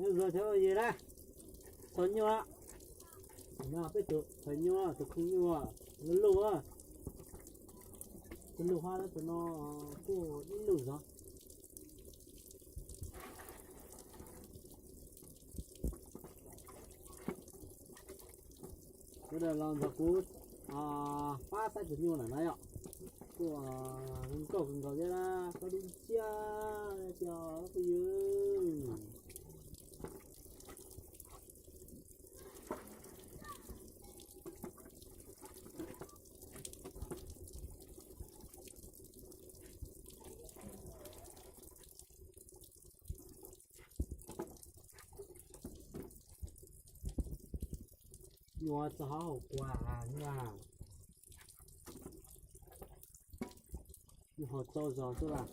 Nyob zoo cov phooj ywg na, txog nyuaj, no peb tus txog nyuaj, tus kheej nyuaj, lub lub, tus lub hab tus no kuj ib lub zog. Sawv daws los nrog kuv pab saib tus nyuj lawm na yom. Kuj zoo nkauj kawg nkaus thiab na, pab dub nciab tiag phooj ywg. Nyuj txog hauv kua na, nyuj haus txaus zog xwb las.